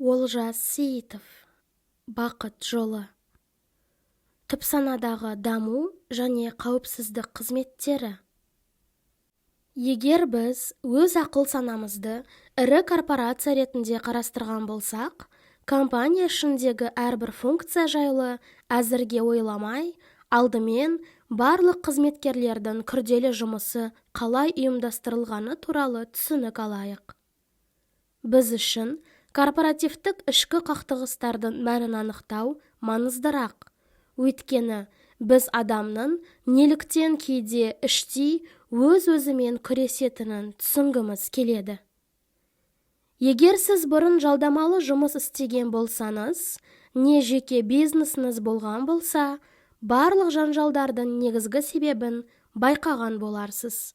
Олжас Сейітов. Бақыт жолы. Түпсанадағы даму және қауіпсіздік қызметтері. Егер біз өз ақыл-санамызды ірі корпорация ретінде қарастырған болсақ, компания ішіндегі әрбір функция жайлы әзірге ойламай, алдымен барлық қызметкерлердің күрделі жұмысы қалай ұйымдастырылғаны туралы түсінік алайық. Біз үшін корпоративтік ішкі қақтығыстардың мәнін анықтау маңыздырақ, өйткені біз адамның неліктен кейде іштей өз-өзімен күресетінін түсінгіміз келеді. Егер сіз бұрын жалдамалы жұмыс істеген болсаңыз, не жеке бизнесіңіз болған болса, барлық жанжалдардың негізгі себебін байқаған боларсыз.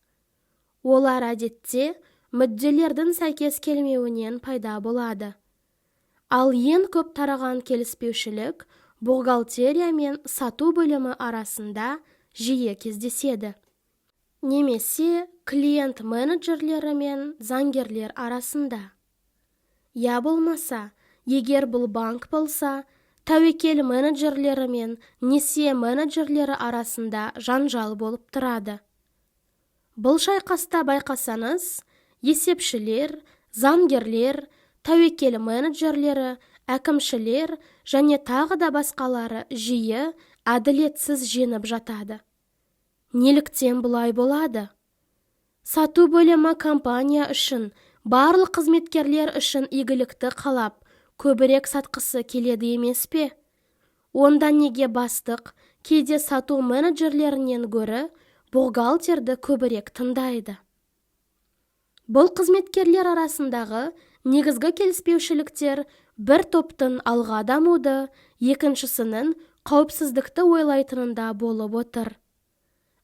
Олар әдетте мүдделердің сәйкес келмеуінен пайда болады. Ал ең көп тараған келіспеушілік бухгалтерия мен сату бөлімі арасында жиі кездеседі. Немесе клиент менеджерлері мен заңгерлер арасында. Я болмаса, егер бұл банк болса, тәуекел менеджерлері мен несие менеджерлері арасында жанжал болып тұрады. Бұл шайқаста байқасаңыз, есепшілер, заңгерлер, тәуекел менеджерлері, әкімшілер және тағы да басқалары жиі әділетсіз жеңіп жатады. Неліктен бұлай болады? Сату бөлімі компания үшін, барлық қызметкерлер үшін игілікті қалап, көбірек сатқысы келеді емес пе? Онда неге бастық кейде сату менеджерлерінен гөрі бухгалтерді көбірек тыңдайды? Бұл қызметкерлер арасындағы негізгі келіспеушіліктер бір топтың алға дамуды, екіншісінің қауіпсіздікті ойлайтынында болып отыр.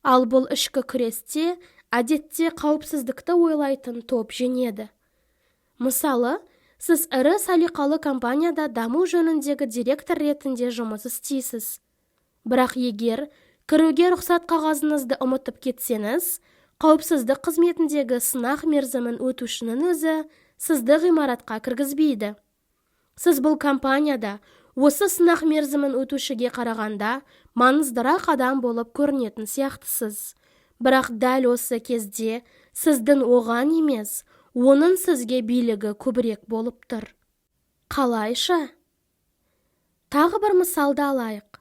Ал бұл ішкі күресте әдетте қауіпсіздікті ойлайтын топ жеңеді. Мысалы, сіз ірі салиқалы компанияда даму жөніндегі директор ретінде жұмыс істейсіз. Бірақ егер кіруге рұқсат қағазыңызды ұмытып кетсеңіз, қауіпсіздік қызметіндегі сынақ мерзімін өтушінің өзі сізді ғимаратқа кіргізбейді. Сіз бұл компанияда осы сынақ мерзімін өтушіге қарағанда маңыздырақ адам болып көрінетін сияқтысыз. Бірақ дәл осы кезде сіздің оған емес, оның сізге билігі көбірек болып тұр. Қалайша? Тағы бір мысалды алайық.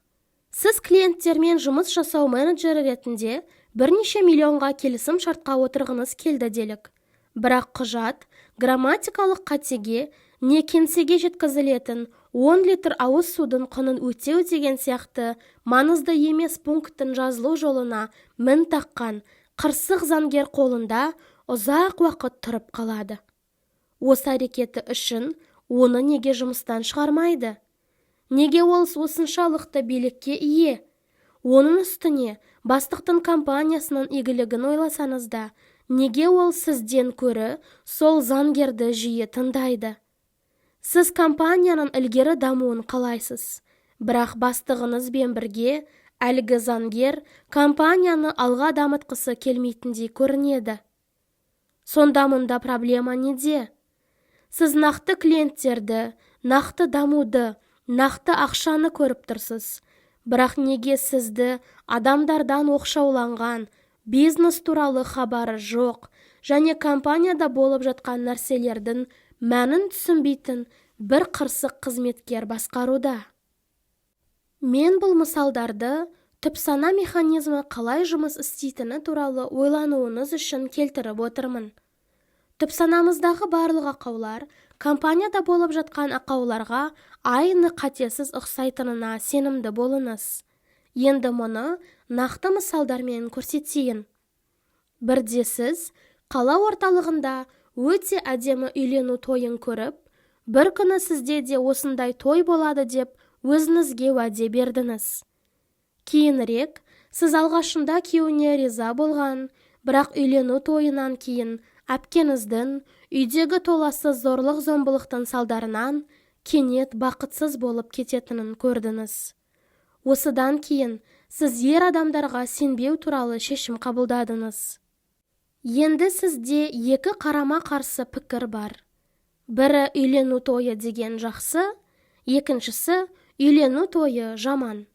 Сіз клиенттермен жұмыс жасау менеджері ретінде бірнеше миллионға келісім шартқа отырғыңыз келді делік. Бірақ құжат грамматикалық қатеге не кеңсеге жеткізілетін 10 литр ауыз судың құнын өтеу деген сияқты маңызды емес пункттің жазылу жолына мін таққан қырсық заңгер қолында ұзақ уақыт тұрып қалады. Осы әрекеті үшін оны неге жұмыстан шығармайды? Неге ол осыншалықты билікке ие? Оның үстіне бастықтың компаниясының игілігін ойласаңыз да, неге ол сізден көрі сол заңгерді жиі тыңдайды? Сіз компанияның ілгері дамуын қалайсыз, бірақ бастығыңызбен бірге әлгі заңгер компанияны алға дамытқысы келмейтіндей көрінеді. Сонда мұнда проблема неде? Сіз нақты клиенттерді, нақты дамуды, нақты ақшаны көріп тұрсыз. Бірақ неге сізді адамдардан оқшауланған, бизнес туралы хабары жоқ және компанияда болып жатқан нәрселердің мәнін түсінбейтін бір қырсық қызметкер басқаруда? Мен бұл мысалдарды түпсана механизмі қалай жұмыс істейтіні туралы ойлануыңыз үшін келтіріп отырмын. Түпсанамыздағы барлық ақаулар компанияда болып жатқан ақауларға айны қатесіз ұқсайтынына сенімді болыңыз. Енді мұны нақты мысалдармен көрсетейін. Бірде сіз қала орталығында өте әдемі үйлену тойын көріп, бір күні сізде де осындай той болады деп өзіңізге уәде бердіңіз. Кейінірек сіз алғашында күйеуіне риза болған, бірақ үйлену тойынан кейін әпкеңіздің үйдегі толассыз зорлық-зомбылықтың салдарынан кенет бақытсыз болып кететінін көрдіңіз. Осыдан кейін сіз ер адамдарға сенбеу туралы шешім қабылдадыңыз. Енді сізде екі қарама-қарсы пікір бар. Бірі үйлену тойы деген жақсы, екіншісі үйлену тойы жаман.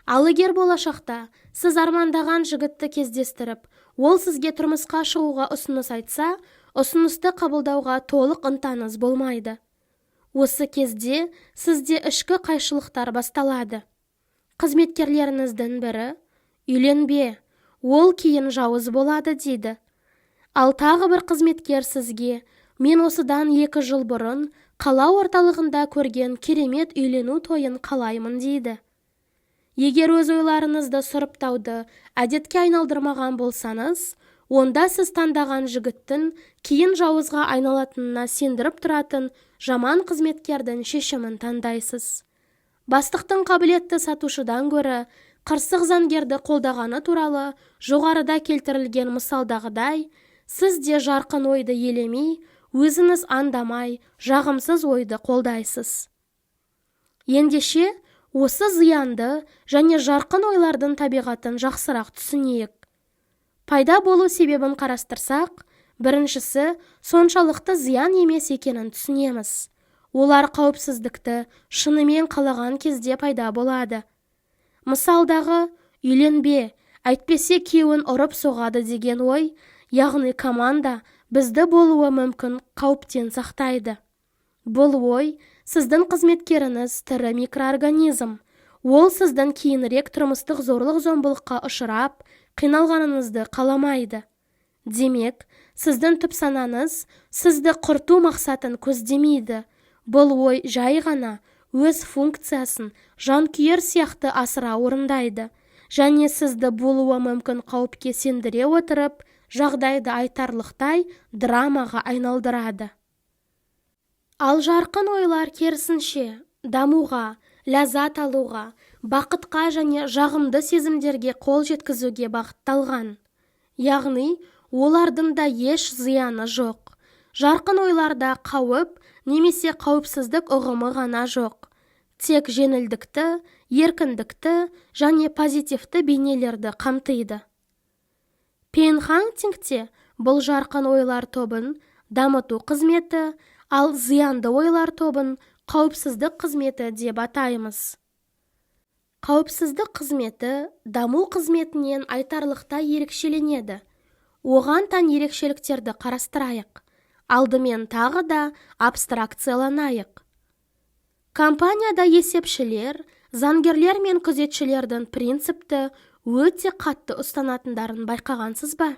Ал егер болашақта сіз армандаған жігітті кездестіріп, ол сізге тұрмысқа шығуға ұсыныс айтса, ұсынысты қабылдауға толық ынтаңыз болмайды. Осы кезде сізде ішкі қайшылықтар басталады. Қызметкерлеріңіздің бірі «Үйленбе, ол кейін жауыз болады» дейді. Ал тағы бір қызметкер сізге «Мен осыдан 2 жыл бұрын қала орталығында көрген керемет үйлену тойын қалаймын» дейді. Егер өз ойларыңызды сұрыптауды әдетке айналдырмаған болсаңыз, онда сіз таңдаған жігіттің кейін жауызға айналатынына сендіріп тұратын жаман қызметкердің шешімін таңдайсыз. Бастықтың қабілетті сатушыдан гөрі қырсық заңгерді қолдағаны туралы жоғарыда келтірілген мысалдағыдай, сіз де жарқын ойды елемей, өзіңіз аңдамай, жағымсыз ойды қолдайсыз. Ендеше, осы зиянды және жарқын ойлардың табиғатын жақсырақ түсінейік. Пайда болу себебін қарастырсақ, біріншісі соншалықты зиян емес екенін түсінеміз. Олар қауіпсіздікті шынымен қалаған кезде пайда болады. Мысалдағы «Үйленбе, әйтпесе күйеуін ұрып соғады» деген ой, яғни команда бізді болуы мүмкін қауіптен сақтайды. Бұл ой сіздің қызметкеріңіз тірі микроорганизм. Ол сіздің кейінірек тұрмыстық зорлық-зомбылыққа ұшырап, қиналғаныңызды қаламайды. Демек, сіздің түпсанаңыз сізді құрту мақсатын көздемейді. Бұл ой жай ғана өз функциясын жанкүйер сияқты асыра орындайды және сізді болуы мүмкін қауіпке сендіре отырып, жағдайды айтарлықтай драмаға айналдырады. Ал жарқын ойлар керісінше, дамуға, ләззат алуға, бақытқа және жағымды сезімдерге қол жеткізуге бағытталған. Яғни, олардың да еш зияны жоқ. Жарқын ойларда қауіп немесе қауіпсіздік ұғымы ғана жоқ. Тек жеңілдікті, еркіндікті және позитивті бейнелерді қамтиды. Пейнхантингте бұл жарқын ойлар тобын дамыту қызметі, ал зиянды ойлар тобын қауіпсіздік қызметі деп атаймыз. Қауіпсіздік қызметі даму қызметінен айтарлықтай ерекшеленеді. Оған тән ерекшеліктерді қарастырайық. Алдымен тағы да абстракцияланайық. Компанияда есепшілер, заңгерлер мен күзетшілердің принципті өте қатты ұстанатындарын байқағансыз ба?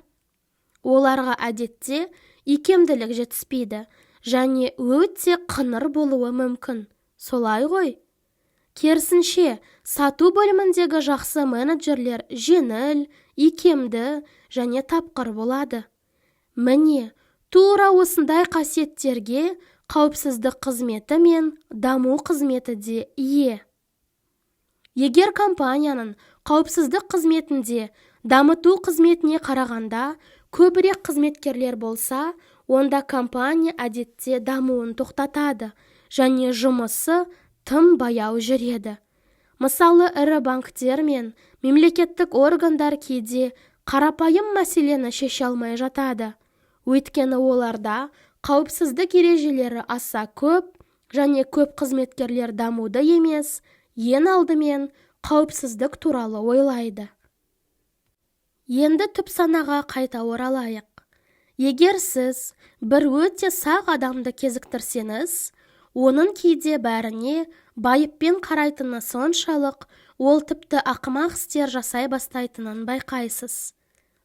Оларға әдетте икемділік жетіспейді және өте қыңыр болуы мүмкін. Солай ғой? Керісінше, сату бөліміндегі жақсы менеджерлер жеңіл, икемді және тапқыр болады. Міне, тура осындай қасиеттерге қауіпсіздік қызметі мен даму қызметі де ие. Егер компанияның қауіпсіздік қызметінде дамыту қызметіне қарағанда көбірек қызметкерлер болса, онда компания әдетте дамуын тоқтатады және жұмысы тым баяу жүреді. Мысалы, ірі банктер мен мемлекеттік органдар кейде қарапайым мәселені шеше алмай жатады. Өйткені оларда қауіпсіздік ережелері аса көп және көп қызметкерлер дамуды емес, ең алдымен қауіпсіздік туралы ойлайды. Енді түпсанаға қайта оралайық. Егер сіз бір өте сақ адамды кезіктірсеңіз, оның кейде бәріне байыппен қарайтыны соншалық, ол тіпті ақымақ істер жасай бастайтынын байқайсыз.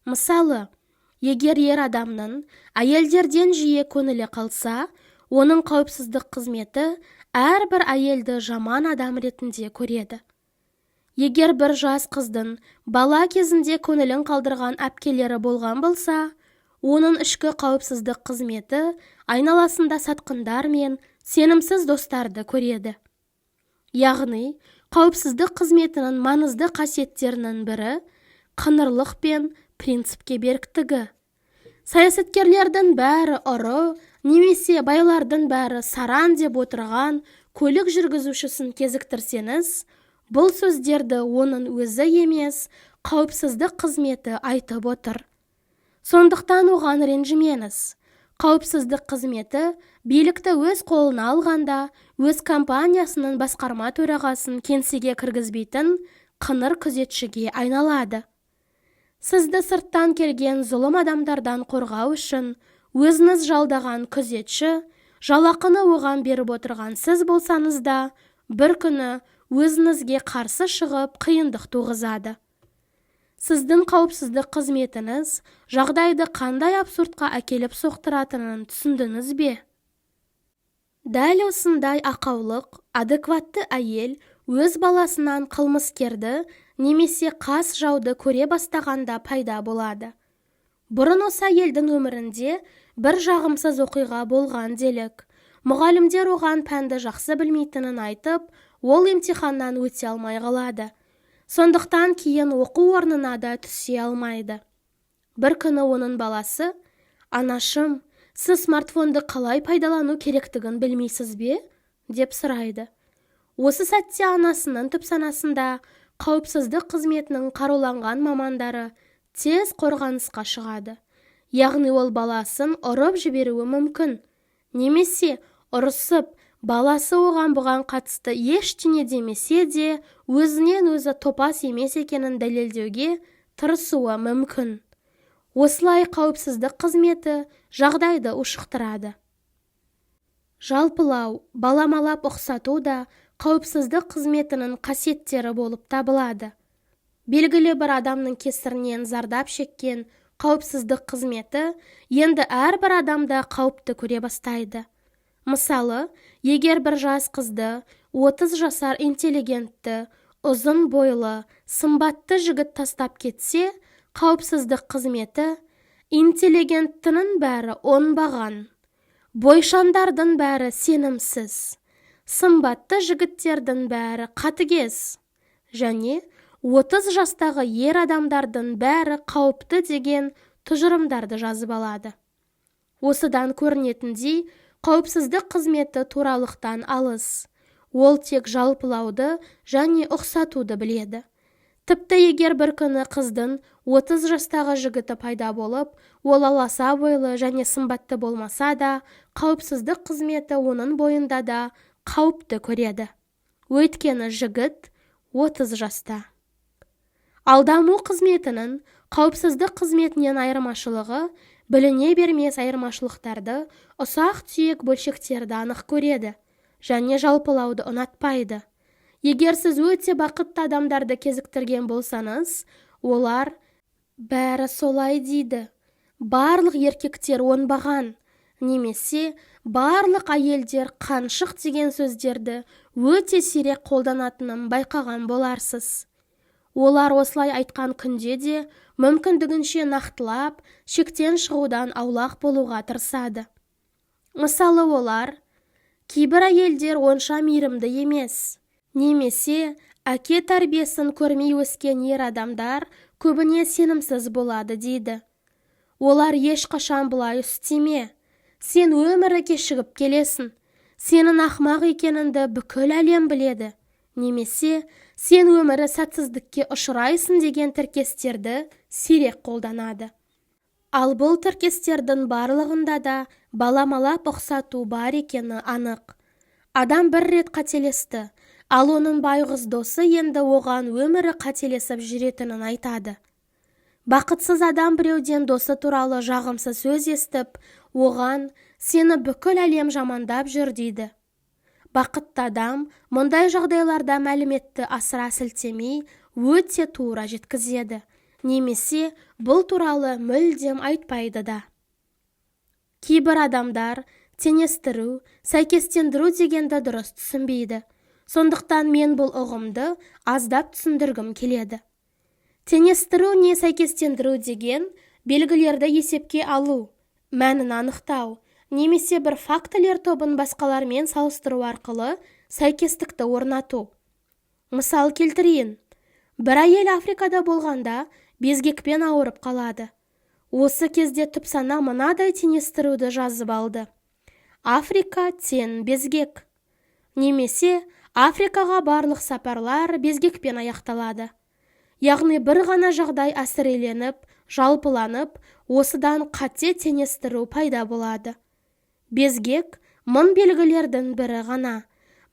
Мысалы, егер ер адамның әйелдерден жиі көңілі қалса, оның қауіпсіздік қызметі әрбір әйелді жаман адам ретінде көреді. Егер бір жас қыздың бала кезінде көңілін қалдырған әпкелері болған болса, оның ішкі қауіпсіздік қызметі айналасында сатқындар мен сенімсіз достарды көреді. Яғни, қауіпсіздік қызметінің маңызды қасиеттерінің бірі қыңырлық пен принципке беріктігі. Саясаткерлердің бәрі ұры немесе байлардың бәрі саран деп отырған көлік жүргізушісін кезіктірсеңіз, бұл сөздерді оның өзі емес, қауіпсіздік қызметі айтып отыр. Сондықтан оған ренжімеңіз. Қауіпсіздік қызметі билікті өз қолына алғанда, өз компаниясының басқарма төрағасын кеңсеге кіргізбейтін қыңыр күзетшіге айналады. Сізді сырттан келген зұлым адамдардан қорғау үшін өзіңіз жалдаған күзетші, жалақыны оған беріп отырған сіз болсаңыз да, бір күні өзіңізге қарсы шығып қиындық туғызады. Сіздің қауіпсіздік қызметіңіз жағдайды қандай абсурдқа әкеліп соқтыратынын түсіндіңіз бе? Дәл осындай ақаулық адекватты әйел өз баласынан қылмыскерді немесе қас жауды көре бастағанда пайда болады. Бұрын осы әйелдің өмірінде бір жағымсыз оқиға болған делік. Мұғалімдер оған пәнді жақсы білмейтінін айтып, ол емтиханнан өте алмай қалады. Сондықтан кейін оқу орнына да түсе алмайды. Бір күні оның баласы: «Анашым, сіз смартфонды қалай пайдалану керектігін білмейсіз бе?» деп сұрайды. Осы сәтте анасының түпсанасында қауіпсіздік қызметінің қаруланған мамандары тез қорғанысқа шығады. Яғни ол баласын ұрып жіберуі мүмкін. Немесе ұрысып, баласы оған бұған қатысты ештеңе демесе де, өзінен өзі топас емес екенін дәлелдеуге тырысуы мүмкін. Осылай қауіпсіздік қызметі жағдайды ушықтырады. Жалпылау, баламалап ұқсату да қауіпсіздік қызметінің қасиеттері болып табылады. Белгілі бір адамның кесірінен зардап шеккен қауіпсіздік қызметі енді әрбір адамда қауіпті көре бастайды. Мысалы, егер бір жас қызды 30 жасар интеллигентті, ұзын бойлы, сымбатты жігіт тастап кетсе, қауіпсіздік қызметі интеллигенттінің бәрі оңбаған, бойшандардың бәрі сенімсіз, сымбатты жігіттердің бәрі қатыгез және 30 жастағы ер адамдардың бәрі қауіпті деген тұжырымдарды жазып алады. Осыдан көрінетіндей, қауіпсіздік қызметі туралықтан алыс. Ол тек жалпылауды және ұқсатуды біледі. Тіпті егер бір күні қыздың 30 жастағы жігіті пайда болып, ол аласа бойлы және сымбатты болмаса да, қауіпсіздік қызметі оның бойында да қауіпті көреді. Өйткені жігіт 30 жаста. Ал даму қызметінің қауіпсіздік қызметінен айырмашылығы біліне бермес айырмашылықтарды, ұсақ-түйек бөлшектерді анық көреді және жалпылауды ұнатпайды. Егер сіз өте бақытты адамдарды кезіктірген болсаңыз, олар бәрі солай дейді, барлық еркектер оңбаған немесе барлық әйелдер қаншық деген сөздерді өте сирек қолданатынын байқаған боларсыз. Олар осылай айтқан күнде де мүмкіндігінше нақтылап, шектен шығудан аулақ болуға тырысады. Мысалы, олар кейбір әйелдер онша мейірімді емес, немесе әке тәрбиесін көрмей өскен ер адамдар көбіне сенімсіз болады дейді. Олар ешқашан бұлай үстеме, сен өмірі кешігіп келесің, сенің ақымақ екеніңді бүкіл әлем біледі, немесе сен өмірі сәтсіздікке ұшырайсың деген тіркестерді сирек қолданады. Ал бұл тіркестердің барлығында да баламалап ұқсату бар екені анық. Адам бір рет қателесті, ал оның байғұс досы енді оған өмірі қателесіп жүретінін айтады. Бақытсыз адам біреуден досы туралы жағымсыз сөз естіп, оған сені бүкіл әлем жамандап жүр дейді. Бақытты адам мұндай жағдайларда мәліметті асыра сілтемей өте тура жеткізеді, немесе бұл туралы мүлдем айтпайды да. Кейбір адамдар теңестіру, сәйкестендіру дегенді дұрыс түсінбейді. Сондықтан мен бұл ұғымды аздап түсіндіргім келеді. Теңестіру не сәйкестендіру деген белгілерді есепке алу, мәнін анықтау, немесе бір фактілер тобын басқалармен салыстыру арқылы сәйкестікті орнату. Мысал келтірейін. Бір әйел Африкада болғанда безгекпен ауырып қалады. Осы кезде түпсана мынадай теңестіруді жазып алды. Африка тең безгек. Немесе Африкаға барлық сапарлар безгекпен аяқталады. Яғни бір ғана жағдай әсіреленіп, Жалпыланып, осыдан қате теңестіру пайда болады. Безгек мың белгілердің бірі ғана.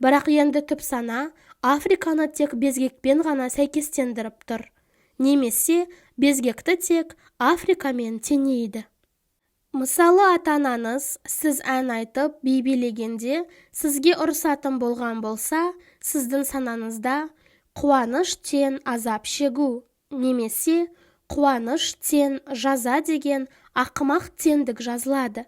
Бірақ енді түпсана Африканы тек безгекпен ғана сәйкестендіріп тұр. Немесе безгекті тек Африкамен теңейді. Мысалы, ата-анаңыз сіз ән айтып, би билегенде сізге ұрысатын болған болса, сіздің санаңызда қуаныш тең азап шегу немесе қуаныш тең жаза деген ақымақ теңдік жазылады.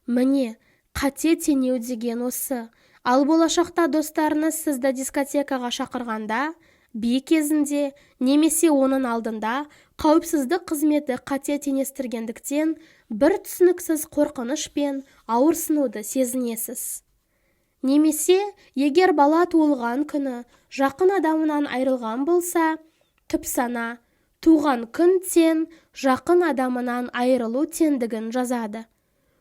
Міне, қате теңеу деген осы. Ал болашақта достарыңыз сізді дискотекаға шақырғанда, би кезінде немесе оның алдында қауіпсіздік қызметі қате теңестіргендіктен бір түсініксіз қорқыныш пен ауырсынуды сезінесіз. Немесе егер бала туылған күні жақын адамынан айырылған болса, түпсана туған күн тең жақын адамынан айырылу теңдігін жазады.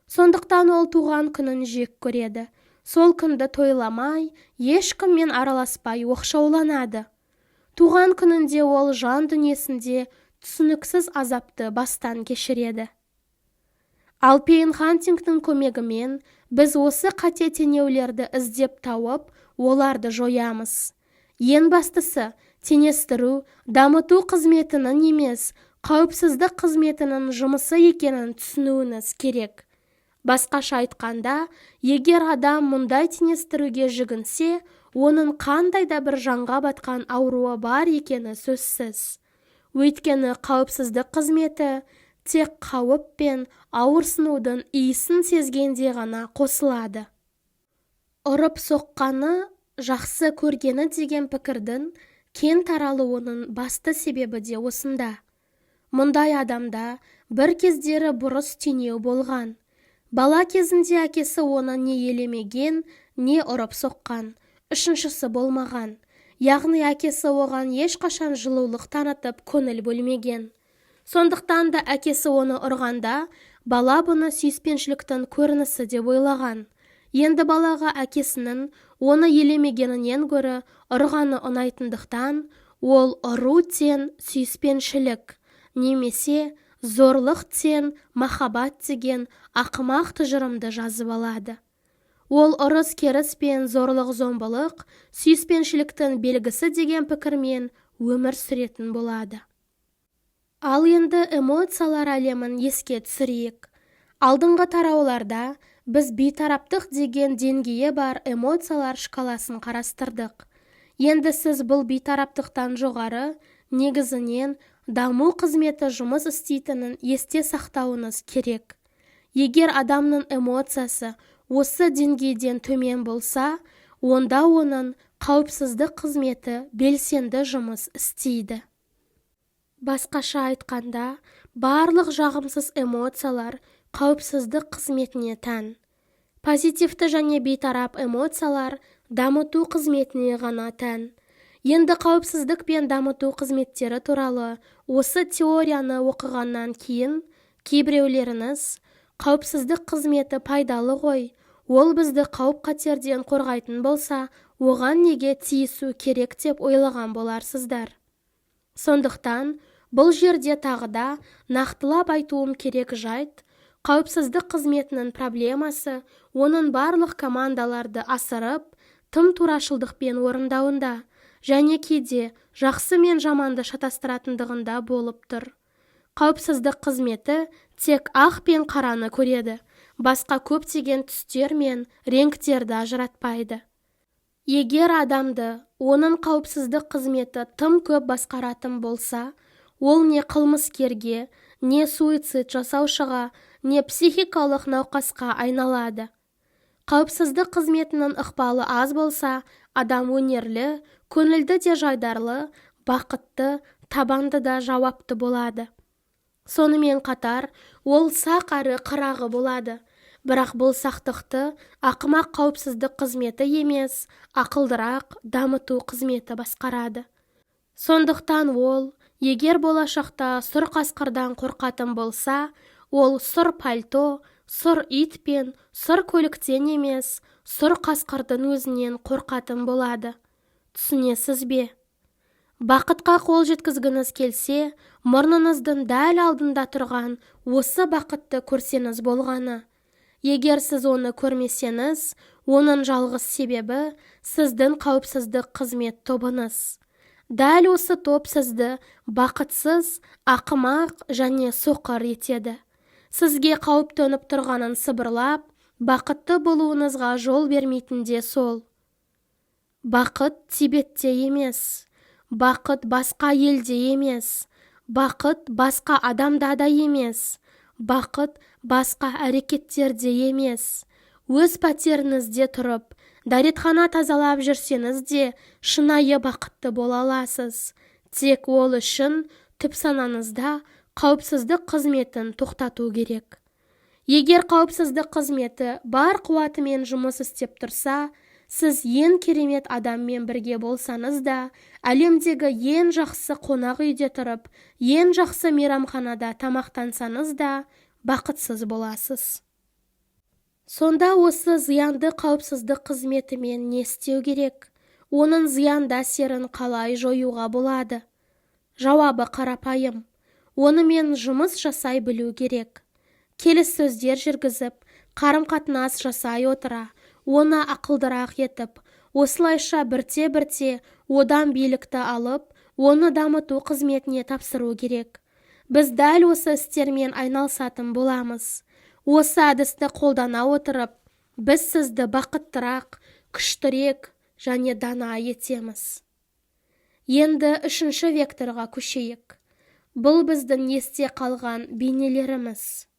Сондықтан ол туған күнін жек көреді. Сол күнді тойламай, ешкіммен араласпай оқшауланады. Туған күнінде ол жан дүниесінде түсініксіз азапты бастан кешіреді. Ал пейнхантингтің көмегімен біз осы қате теңеулерді іздеп тауып, оларды жоямыз. Ең бастысы, теңестіру дамыту қызметінің емес, қауіпсіздік қызметінің жұмысы екенін түсінуіңіз керек. Басқаша айтқанда, егер адам мұндай теңестіруге жүгінсе, оның қандай да бір жанға батқан ауруы бар екені сөзсіз. Өйткені қауіпсіздік қызметі тек қауіп пен ауырсынудың иісін сезгенде ғана қосылады. Ұрып соққаны жақсы көргені деген пікірдің кең таралуының басты себебі де осында. Мұндай адамда бір кездері бұрыс теңеу болған. Бала кезінде әкесі оны не елемеген, не ұрып соққан, үшіншісі болмаған. Яғни әкесі оған ешқашан жылулық танытып көңіл бөлмеген. Сондықтан да әкесі оны ұрғанда, бала бұны сүйіспеншіліктің көрінісі деп ойлаған. Енді балаға әкесінің оны елемегенінен гөрі ұрғаны ұнайтындықтан, ол ұру тең сүйіспеншілік, немесе зорлық тең махаббат деген ақымақ тұжырымды жазып алады. Ол ұрыс-керіс пен зорлық-зомбылық сүйіспеншіліктің белгісі деген пікірмен өмір сүретін болады. Ал енді эмоциялар әлемін еске түсірейік. Алдыңғы тарауларда біз бейтараптық деген деңгейі бар эмоциялар шкаласын қарастырдық. Енді сіз бұл бейтараптықтан жоғары, негізінен даму қызметі жұмыс істейтінін есте сақтауыңыз керек. Егер адамның эмоциясы осы деңгейден төмен болса, онда оның қауіпсіздік қызметі белсенді жұмыс істейді. Басқаша айтқанда, барлық жағымсыз эмоциялар қауіпсіздік қызметіне тән. Позитивті және бейтарап эмоциялар дамыту қызметіне ғана тән. Енді қауіпсіздік пен дамыту қызметтері туралы осы теорияны оқығаннан кейін кейбіреулеріңіз қауіпсіздік қызметі пайдалы ғой, ол бізді қауіп-қатерден қорғайтын болса, оған неге тиісу керек деп ойлаған боларсыздар. Сондықтан бұл жерде тағы да нақтылап айтуым керек жайт, қауіпсіздік қызметінің проблемасы оның барлық командаларды асырып, тым турашылдықпен орындауында және кейде жақсы мен жаманды шатастыратындығында болып тұр. Қауіпсіздік қызметі тек ақ пен қараны көреді, басқа көптеген түстер мен реңктерді ажыратпайды. Егер адамды оның қауіпсіздік қызметі тым көп басқаратын болса, ол не қылмыскерге, не суицид жасаушыға, не психикалық науқасқа айналады. Қауіпсіздік қызметінің ықпалы аз болса, адам өнерлі, көңілді де жайдарлы, бақытты, табанды да жауапты болады. Сонымен қатар, ол сақ әрі қырағы болады. Бірақ бұл сақтықты ақымақ қауіпсіздік қызметі емес, ақылдырақ дамыту қызметі басқарады. Сондықтан ол, егер болашақта сұр қасқырдан қорқатын болса, ол сұр пальто, сұр ит пен сұр көліктен емес, сұр қасқырдың өзінен қорқатын болады. Түсінесіз бе? Бақытқа қол жеткізгіңіз келсе, мұрныңыздың дәл алдында тұрған осы бақытты көрсеңіз болғаны. Егер сіз оны көрмесеңіз, оның жалғыз себебі сіздің қауіпсіздік қызмет тобыңыз. Дәл осы топ сізді бақытсыз, ақымақ және соқыр етеді. Сізге қауіп төніп тұрғанын сыбырлап, бақытты болуыңызға жол бермейтін де сол. Бақыт Тибетте емес, бақыт басқа елде емес, бақыт басқа адамда да емес, бақыт басқа әрекеттерде емес. Өз пәтеріңізде тұрып, дәретхана тазалап жүрсеңіз де шынайы бақытты бола аласыз. Тек ол үшін түпсанаңызда қауіпсіздік қызметін тоқтату керек. Егер қауіпсіздік қызметі бар қуатымен жұмыс істеп тұрса, сіз ең керемет адаммен бірге болсаңыз да, әлемдегі ең жақсы қонақ үйде тұрып, ең жақсы мейрамханада тамақтансаңыз да, бақытсыз боласыз. Сонда осы зиянды қауіпсіздік қызметімен не істеу керек? Оның зиянды әсерін қалай жоюға болады? Жауабы қарапайым. Онымен жұмыс жасай білу керек. Келіссөздер жүргізіп, қарым-қатынас жасай отыра, оны ақылдырақ етіп, осылайша бірте-бірте одан билікті алып, оны дамыту қызметіне тапсыру керек. Біз дәл осы істермен айналысатын боламыз. Осы әдісті қолдана отырып, біз сізді бақыттырақ, күштірек және дана етеміз. Енді үшінші векторға көшейік. Бұл біздің есте қалған бейнелеріміз.